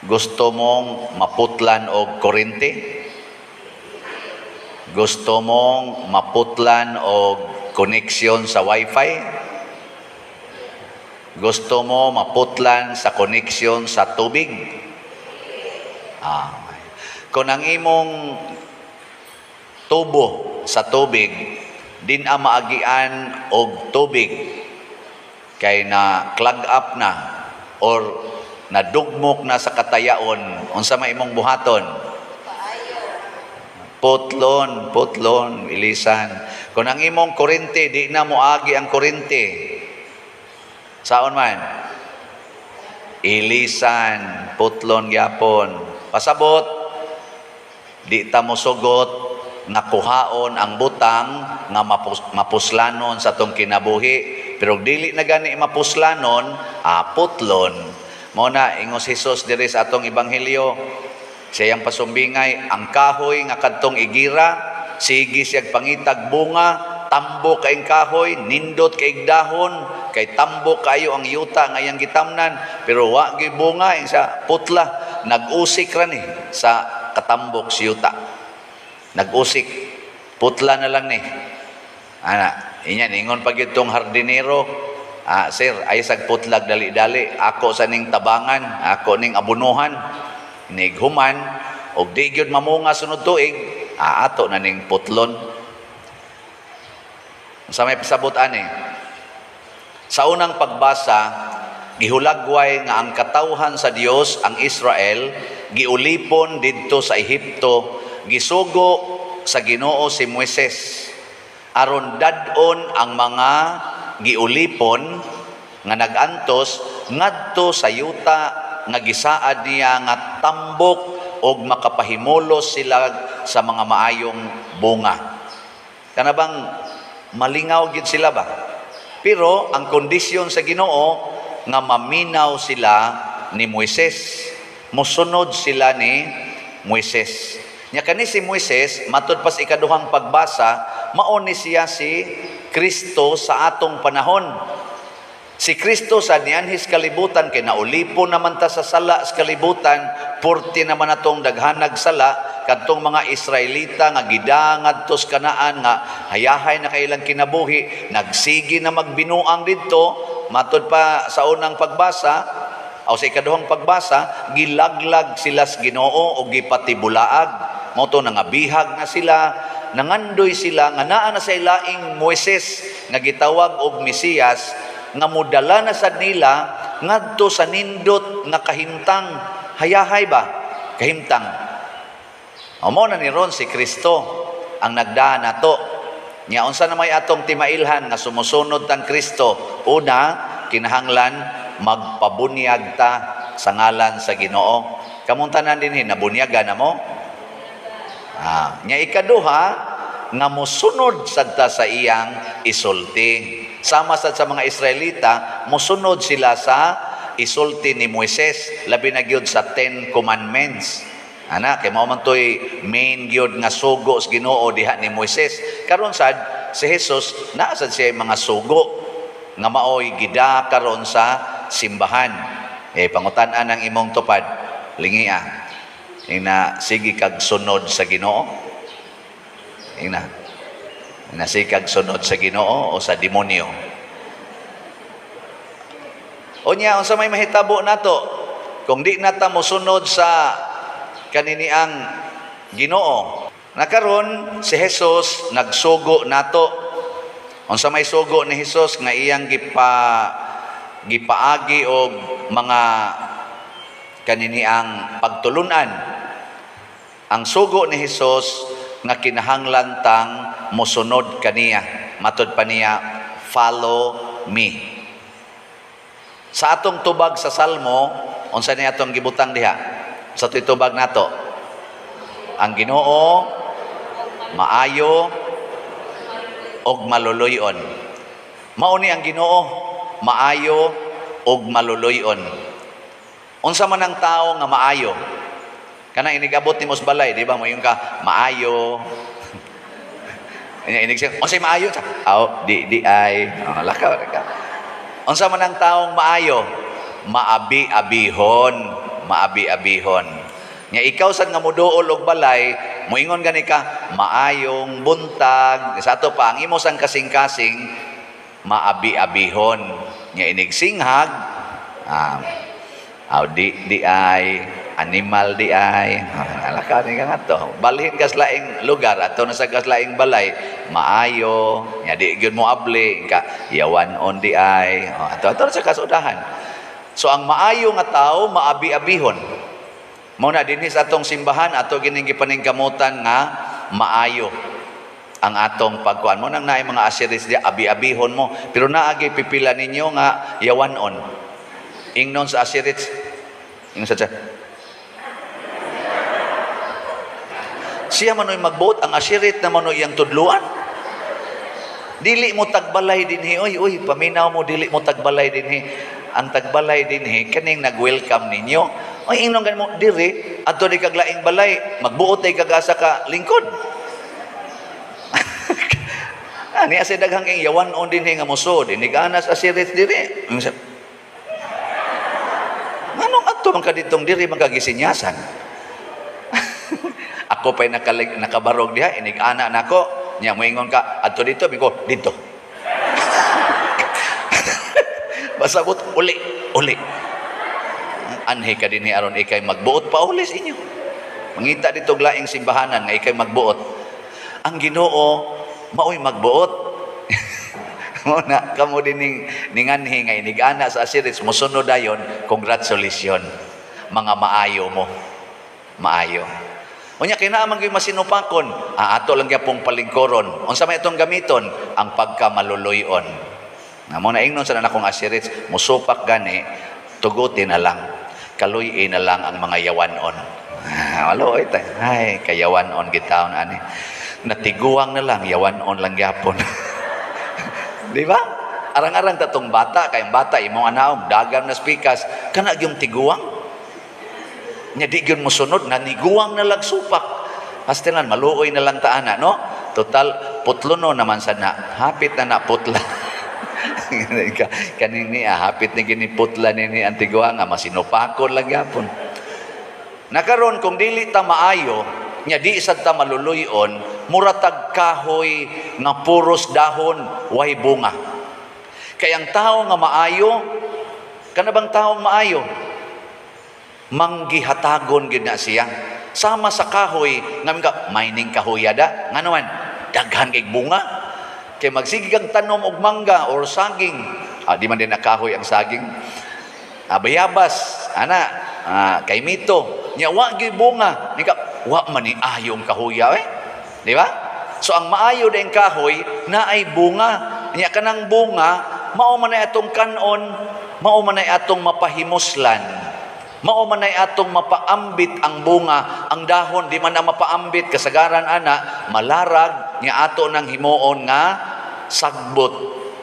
Gusto mong maputlan og kuryente? Gusto mong maputlan og connection sa wifi? Gusto mo maputlan sa connection sa tubig? Ah. Kung ang imong tubo sa tubig di na maagian og tubig kay na clog up na or nadugmok na sa katayaon, unsa may imong buhaton? Putlon, putlon, ilisan. Kung ang imong kuryente, di na moagi ang kuryente, saon man? Ilisan, putlon gyapon. Pasabot, di ta mosugot nga kuhaon ang butang nga mapuslanon sa atong kinabuhi. Pero dili na gani mapuslanon, putlon. Mao na ingos Jesus diri sa atong ebanghelyo, siyang pasumbingay, ang kahoy nga kadtong igira, sige siyag pangitag bunga, tambo kaing kahoy, nindot kaig dahon, kay tambo kayo ang yuta nga iyang gitamnan, pero wa gyud bunga, ing sa putla, nag-usik ra ni sa katambok sa yuta. Nag-usik, putla na lang ni. Ana, inya ingon pa gyud tong hardinero, "Ah, sir, ay sag putlag dali-dali, ako sa ning tabangan, ako ning abunuhan." Nighuman og di gyud mamunga sunod tuig, ato na ning putlon. Sa may pasabot ani? Sa unang pagbasa, gihulagway nga ang katawhan sa Dios, ang Israel, giulipon didto sa Ehipto, gisugo sa Ginoo si Moises aron dad-on ang mga giulipon nga nagantos ngadto sa yuta nga gisaad niya nga tambok og makapahimulos sila sa mga maayong bunga. Kana bang malingaw gyud sila ba? Pero ang kondisyon sa Ginoo nga maminaw sila ni Moises. Mosunod sila ni Moises. Nya kani si Moises, matud pa sa ikaduhang pagbasa, mao ni siya si Kristo sa atong panahon. Si Kristo sa nianhis kalibutan kay naulipon naman ta sa sala sa kalibutan, purti naman atong daghanag sala kadtong mga Israelita nga gidangad tos Kanaan nga hayahay na kailang kinabuhi, nagsigi na magbinuang didto, matud pa sa unang pagbasa o sa ikaduhang pagbasa, gilaglag sila sa Ginoo o gipatibulaag. Mao to nangabihag na sila, nangandoy sila nga naa na sa ilaing Moises nga gitawag og Mesiyas nga modala na sad nila ngadto sa nindot nga kahimtang, hayahay ba kahimtang. O mao na ni ron si Kristo ang nagdaan nato. Nya unsa na may atong timailhan nga sumusunod tang Kristo? Una, kinahanglan magpabunyag ta sa ngalan sa Ginoo. Kamong tanan dinhi, nabunyagan na mo? Nya ikaduha, nga mosunod sad ta sa iyang isulti. Sama sad sa mga Israelita, mosunod sila sa isulti ni Moises, labi na gyud sa Ten Commandments. Ana, kay mao man to'y main gyud nga sugo sa Ginoo diha ni Moises. Karon sad si Jesus, naa sad siya mga sugo nga maoy gida karon sa simbahan. Eh pangutan-an ang imong tupad, lingia. Ina sige kag sunod sa Ginoo. Ina. Ina sige kag sunod sa Ginoo o sa demonyo. Unya, unsa may mahitabo nato kung di na ta mosunod sa kaniniang Ginoo? Nakaron si Jesus nagsugo nato. Unsa may sugo ni Jesus nga iyang gipaagi og mga kaniniang pagtulunan? Ang sugo ni Jesus nga kinahanglan tang mosunod kaniya. Matud pa niya, "Follow me." Sa atong tubag sa Salmo, unsa ni atong gibutang diha? Sa ato'y tubag nato. Ang Ginoo maayo og maluluy-on. Mao ni ang Ginoo, maayo og maluluy-on. Unsa man ang tao nga maayo? Kana inigabot nimo sa balay, di ba? Moingon ka, "Maayo." Inig siya, "Unsay maayo?" Aw, di di ay. Oh, lakaw ka. Unsa man ang taong maayo? Maabi-abihon. Maabi-abihon. Nya ikaw sad nga moduol og balay, moingon gani ka, "Maayong buntag." Sa ato pa ang imo sang kasing-kasing maabi-abihon. Nya inigsinghag, aw di di ay animal di ay alaka ni ka nga to. Balhin kas laing lugar, ato na sa kas laing balay, maayo, nya di gyud mo abli ka, yawan on di ay. Oh, ato ato na sa kasudahan. So ang maayo nga tao maabi-abihon. Mao na dinhi sa atong simbahan, ato gining gipaningkamutan nga maayo ang atong pagkuan mo nang naay mga asherettes di abi-abihon mo, pero naagi pipila ninyo nga yawan-on. Ingnon sa asherettes, ingon sa siya, siya manoy magbuot, ang asherette na manoy iyang tudluan. Dili mo tagbalay dinhi, oy oy, paminaw mo, dili mo tagbalay dinhi. Ang tagbalay dinhi kaning nag-welcome ninyo. Oy, ingnon gani mo diri adto di kag laing balay, magbuot ay kag asa ka lingkod. Ani asa daghang ing yawan-on dinhi nga mosod, inig-anas asherette diri. Nganong adto man ka ditong diri man kagisinyasan? Ako pa'y nakabarog diha, inig-ana nako, nya moingon ka adto dito, biko dito. Basabot uli, uli. Anhi ka dinhi aron ikay magbuot pa uli sa inyo. Mangita dito laing simbahanan nga ikay magbuot. Ang Ginoo maoy magbuot. Mo na kamo dining ninganhi nga inig-ana sa asherettes, mosunod dayon, congratulations. Mga maayo mo. Maayo. Unya kay naa man gyud masinupakon, ato lang gyapong palingkoron. Unsa may itong gamiton? Ang pagkamaluluyon. Na mo na ingnon sa nakong asherettes, musupak gani, tugutin na lang. Kaluy-in na lang ang mga yawanon. Maluoy ta. Ay, kayawanon gitawon ani. Natiguang na lang, yawanon lang gyapon. Di ba? Arang-arang tatong bata, kay ang bata imong anaom, dagam na spikas, kana gyung tiguang. Nya di gyud mosunod, naniguang na lang supak. Pastilan, maluoy na lang ta ana, no? Total, putlo no naman sa na. Hapit na na putla. Kaning niya, hapit ni gini putla ni ang tiguang, nga masinupakon lang gyapon. Nakaron kung dili ta maayo, nya di sad ta maluluyon, mura tag kahoy nga puros dahon, way bunga. Kay ang tao nga maayo, kana bang taong maayo? Manggihatagon gyud na siya. Sama sa kahoy, nga ka mining kahoya da, ngano man daghan kay bunga. Kay magsige kang tanom og mangga or saging, di man din nakahoy ang saging. Bayabas, ana, kay mito, nya wa gyud bunga, nika wa man ni ayong kahoya eh. Di ba? So ang maayo din kahoy naay bunga, nya kanang bunga mao man ay atong kanon, mao man ay atong mapahimuslan. Mao man ay atong mapaambit ang bunga, ang dahon di man na mapaambit kasagaran ana, malarag nya ato nang himuon nga sagbot.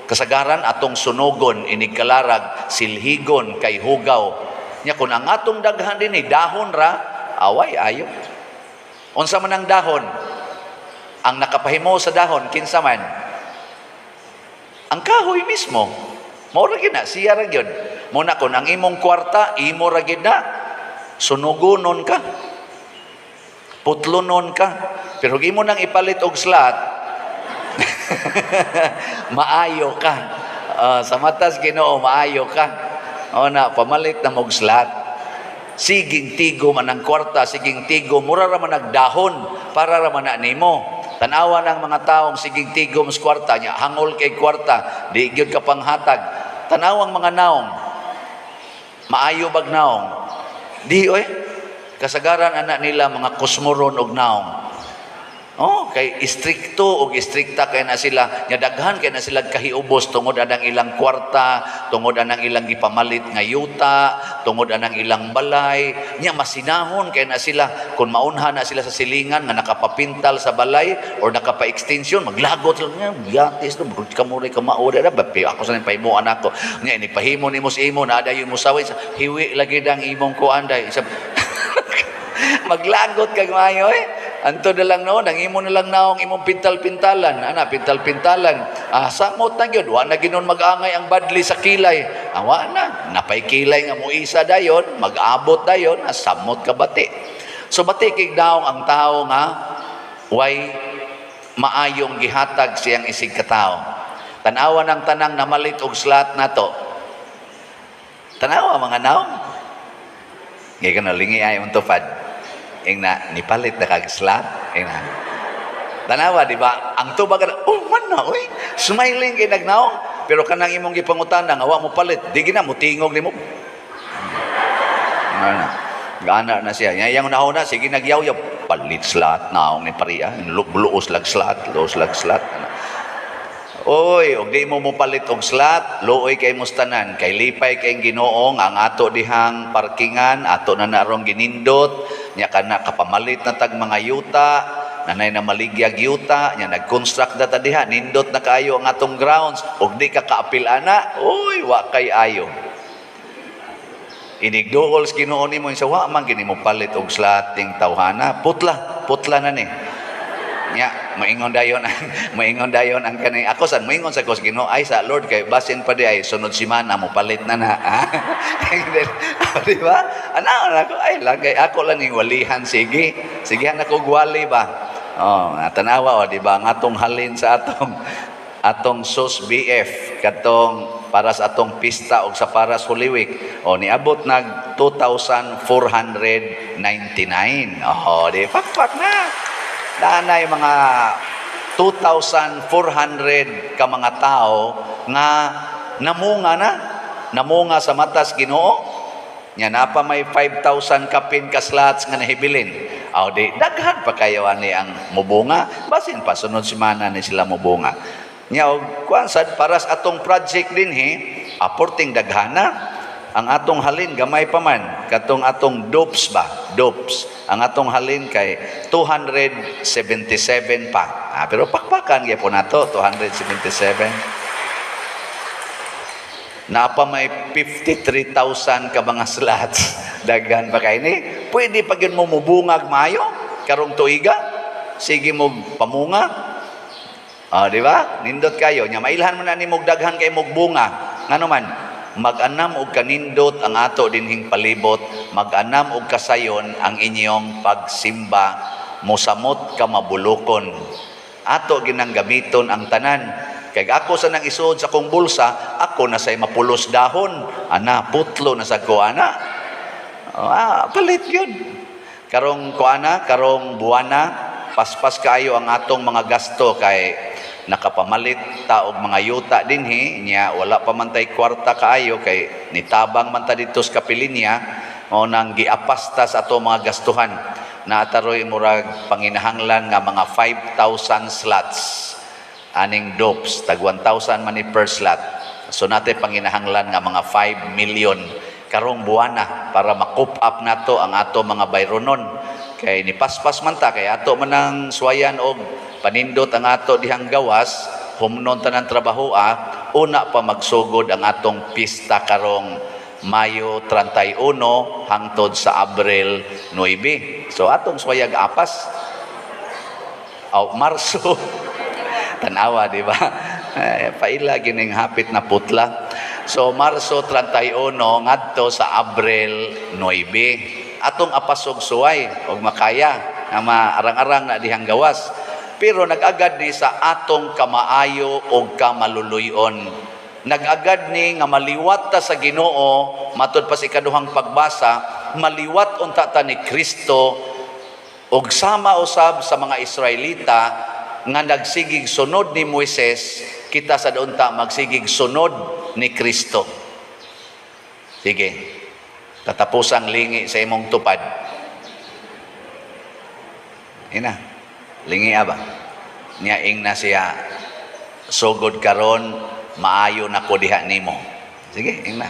Kasagaran atong sunugon inig kalarag, silhigon kay hugaw. Nya kun ang atong daghan dinhi dahon ra, away ayo. Unsa man ang dahon? Ang nakapahimo sa dahon kinsa man? Ang kahoy mismo. Mao ra gyud na, siya ra gyud. Mo na kun ang imong kwarta, imo ra gyud na. Sunugonon ka. Putlonon ka. Pero imo nang ipalit og slot, maayo ka. Sa matas Ginoo maayo ka. O na pamalit na mog slot. Siging tigo man ang kwarta, siging tigo mura ra man nagdahon para ra man na nimo. Tan-awa ng mga taong siging tigom sa kwarta nya, hangol kay kwarta, di gyud ka panghatag. Tan-awang mga naong, maayo bag naong? Di oy. Kasagaran anak nila mga kusmoron og naong. Oh, kay istrikto og istrikta kay na sila, nya daghan kay na sila kahiubos tungod anang ilang kwarta, tungod anang ilang gipamalit nga yuta, tungod anang ilang balay, nya masinahon kay na sila kung maunha na sila sa silingan nga nakapapintal sa balay or nakapa-extension, maglagot sila nga yatis no, kamuray ka maoda na ba ako sa pahimuan ako. Nya ini pahimo nimo sa imo na dayon mo saway hiwi lagi dang imong kuan day. Maglagot kag maayo eh. Anto na lang noon, ang imo na lang naong imong pintal-pintalan, ana pintal-pintalan. Samot na gyud, wa na ginon mag-angay ang badli sa kilay. Awa na, napay kilay nga muisa dayon, mag-abot dayon, samot ka bati. So bati kay daong ang tao nga way maayong gihatag siyang isig katao. Tanawa ng tanang namalit og slot nato. Tanawa mga naong. Ngay ka lingi ay tupad. Ing na nipalit na kag slot. Ing na. Tanawa, di ba? Ang tubag oh man na, oy. Smiling kay nagnaong. Pero kanang imong gipangutana nga wa mo palit, di gina mo tingog nimo. Ano na? Gana na siya. Yang yang una, sige nagyaw-yaw, palit slot naong ni pariya. Luos lag slot, luos lag slot. Ano. Oy, og di mo mopalit og slot, luoy kay mustanan, kay lipay kay Ginoo nga ang ato dihang parkingan, ato na narong ginindot, nya kana kapamalit na tag mga yuta, nanay na maligyag yuta, nya nag-construct na ta diha, nindot na kaayo ang atong grounds, og di ka kaapil ana, oy, wa kay ayo. Inigduol sa Ginoo nimo sa wa man gini mo palit og slot ting tawhana, putla, putla na ni. Nya, maingon dayon ang kani ako san maingon sa kos Ginoo ay sa Lord kay basin pa di ay sunod simana mo palit na na. Di ba? Ana ako ay lagay ako lang ning walihan, sige. Sige na ko gwali ba. Oh, tanawa o di ba ang atong halin sa atong atong SOS BF katong para sa atong pista og sa Paras Holy Week o niabot nag 2,499. Oh, di pakpak na. Naanay mga 2,400 ka mga tao nga namunga na, namunga sa matas Ginoo. Nya napa may 5,000 kapin ka slots nga nahibilin. Aw di daghan pa kayo ani ang mubunga, basin pa sunod semana ni sila mubunga. Nya og kuan sad para sa atong project dinhi, aporting daghana ang atong halin, gamay pa man katong atong dopes ba, dopes ang atong halin kay 277 pa, ah, pero pakpakan gyapon nato 277. Napa may 53,000 ka mga slots. Daghan pa kay ni. Pwede pa gyud mo mubungag maayo karong tuiga. Sige mo pamunga. Ah, di ba? Nindot kayo. Nya mailhan mo na nimo daghan kay mog bunga. Ngano man mag-anam og kanindot ang ato dinhing palibot, mag-anam og kasayon ang inyong pagsimba, mosamot ka mabulokon. Ato ginang gamiton ang tanan. Kay ako sa nang isuod sa akong bulsa, ako na say mapulos dahon. Ana, putlo na sa ko, ana. Ah, palit yun. Karong kuana, karong buwana, paspas kaayo ang atong mga gasto kay nakapamalit ta og mga yuta dinhi, nya wala pa man tay kwarta kaayo kay nitabang man ta didto sa kapilinya, mao nang giapas ta sa ato mga gastuhan. Naataroy murag panginahanglan nga mga 5,000 slots aning dopes, tag 1,000 man ni per slot. So nate panginahanglan nga mga 5 million karong buwana para ma-cope up nato ang ato mga bayronon kay nipaspas man ta kay ato man ang suwayan og panindot ang ato dihang gawas, humnon tanan trabaho, ah, una pa magsugod ang atong pista karong Mayo 31 hangtod sa Abril 9. So atong suwayag apas aw Marso. Tanawa, di ba? Eh, paila gining hapit na putla. So Marso 31 ngadto sa Abril 9. Atong apasog suway og makaya nga maarang-arang na dihang gawas. Pero nag-agad ni sa atong kamaayo og kamaluluyon. Nag-agad ni nga maliwat ta sa Ginoo, matud pa sa ikaduhang pagbasa, maliwat unta ta ni Kristo og sama usab sa mga Israelita nga nagsigig sunod ni Moises, kita sa unta magsigig sunod ni Kristo. Sige. Katapusang lingi sa imong tupad. Ina. Lingi aba. Nya ing na siya, "Sugod karon maayo na ko diha nimo." Sige, ing na.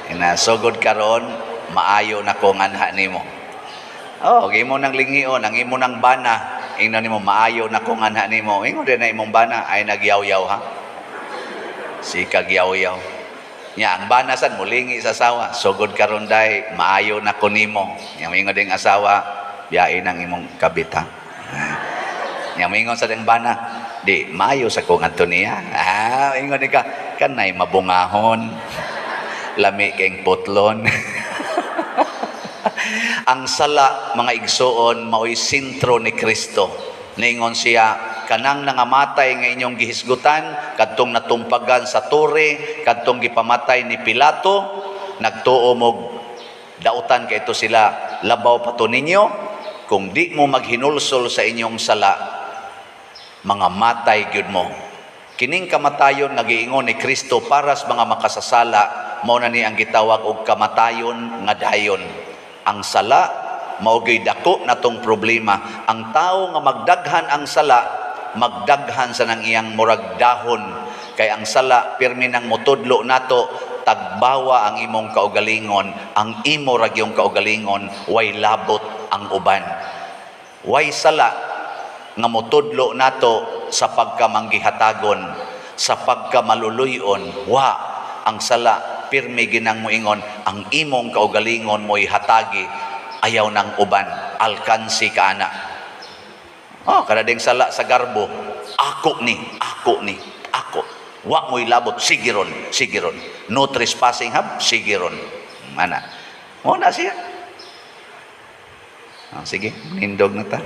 Ina, "Sugod karon maayo na ko nganha nimo." Oh, imo nang lingion, ang imo nang bana, ingna nimo, "Maayo na ko nganha nimo." Ingon din na imong bana, "Ay nagyaw-yaw ha. Sikag yaw-yaw." Nya ang bana sad mulingi sa asawa, "Sugod karon day, maayo na ko nimo." Nya moingon ding asawa, "Biyain ang imong kabit ha." Nya moingon sa ding bana, "Di maayo sa ko ngadto niya." Ah, ingon di ka. Kanay mabungahon. Lami kayong putlon. Ang sala, mga igsoon, maoy sentro ni Kristo. Ningon siya, kanang nangamatay nga inyong gihisgutan, kadtong natumpagan sa tore, kadtong gipamatay ni Pilato, nagtuo mog dautan kay ito sila, labaw pa to ninyo. Kung di mo maghinulsol sa inyong sala, mga matay gyud mo. Kining kamatayon nga giingon ni Kristo para sa mga makasasala, mao na ni ang gitawag og kamatayon nga dayon. Ang sala mao gyud dako natong problema. Ang tawo nga magdaghan ang sala, magdaghan sa nang iyang murag dahon, kay ang sala pirmi nang motudlo nato, tagbawa ang imong kaugalingon, ang imo ra gyung kaugalingon, way labot ang uban. Way sala nga motudlo nato sa pagkamanggihatagon, sa pagkamaluluyon. Wa. Ang sala pirmi ginang moingon, ang imong kaugalingon mo'y hatagi, ayaw ng uban, alkansi ka ana. Oh, kada ding sala sa garbo, ako ni, ako ni, ako. Wa mo'y labot, sige ron, sige ron. No trespassing hab, sige ron. Ana. Mo na siya. Ah, sige, nindog na ta.